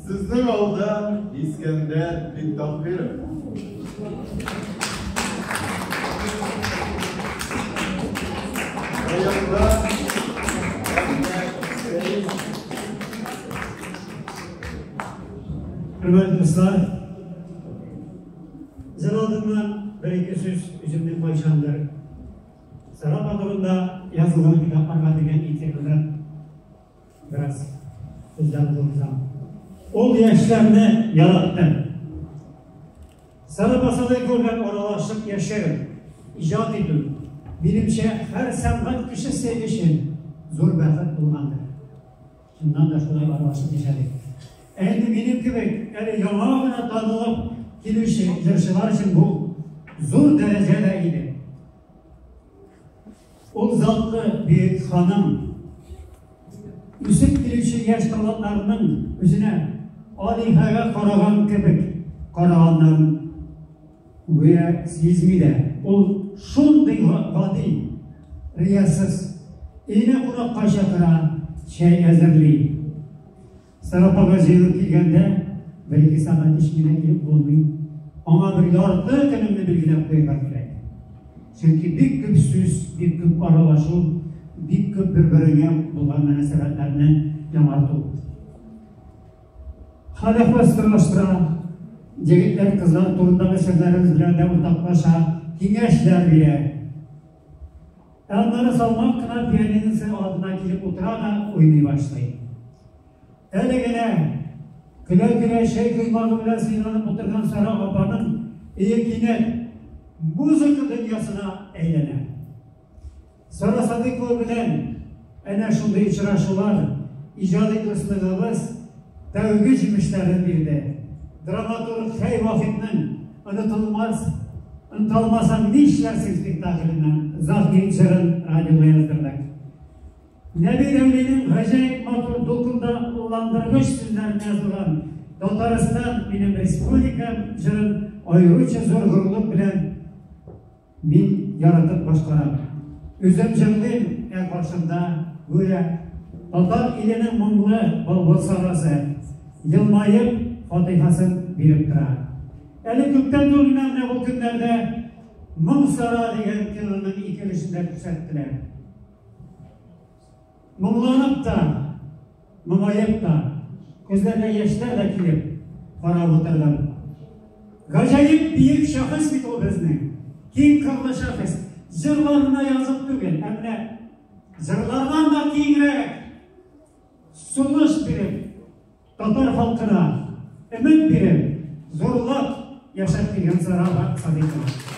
Сезнең алда Искәндәр Биктаһиров. Баянда Әхмәт Сәетов. Хөрмәтле дуслар, җыр алдыннан бер-ике сүз үземнең кайчандыр Сарапа турында язылган китапларга дигән интервьюдан бераз сүзләр булсам. Ул яшьләрне яратты. Сарапа Садыйкова белән аралашып яшәү, иҗат итү, минемчә, һәр сәнгать кешесе өчен зур бәхет булгандыр. Чыннан да шулай аралашып яшәдек. Ә инде минем кебек әле яңа гына танылып килүче җырчылар өчен бу зур дәрәҗә дә иде. Ул затлы бөек ханым үсеп килүче яшь талантларның үзенә алиһәгә караган кебек караганнарын гүя сизми дә. Ул шундый гади, риясыз. Өенә кунакка чакыра, чәй әзерли. Сарапага җыелып килгәндә, бер-ике сәгать эчми дә килеп булмый. Аңа бер ярты көнеңне билгеләп куярга кирәк. Чөнки бик күп сүз, бик күп аралашу, бик күп бер-береңә булган мөнәсәбәтләрне яңарту. Хәл-әхвәл сораштыра, егетләр, кызлар турындагы серләребез белән дә уртаклаша, киңәшләр бирә. Ә аннары салмак кына пианиносы алдына килеп утыра да уйный башлый. Әле генә көлә-көлә чәй коймагы белән сыйланып утырган Сара апаның өе кинәт музыка дөньясына әйләнә. Сара Садыйкова белән әнә шундый очрашулар, иҗади дуслыгыбыз тәүге җимешләрен бирде. Драматург Хәй Вахитның Онытылмас, Оныталмасаң нишләрсең спектакленнән Заһир җырын радиога яздырдык. Нәби Дәүлинең гаҗәеп матур дулкынландыргыч сүзләренә язылган Татарстан минем республикам җырын аеруча зур горурлык белән Мин яратып башкарам. Үзем җырлыйм, ә каршымда, гүя, татар иленең моңлы былбыл сарасы, елмаеп, фатыйхасын биреп тора. Әле күптән түгел генә менә бу көннәрдә Моң сара дигән киноның ике өлешен дә күрсәттеләр. Моңланып та, моңаеп та, күзләргә яшьләр дә килеп карап утырдым. Гаҗәеп биек шәхес бит ул безнең. Киң кырлы шәхес. Җырларына язып түгел, ә менә җырлардан да киңрәк сулыш биреп, татар халкына өмет биреп, зурлап яшәп килгән Сара Садыйкова.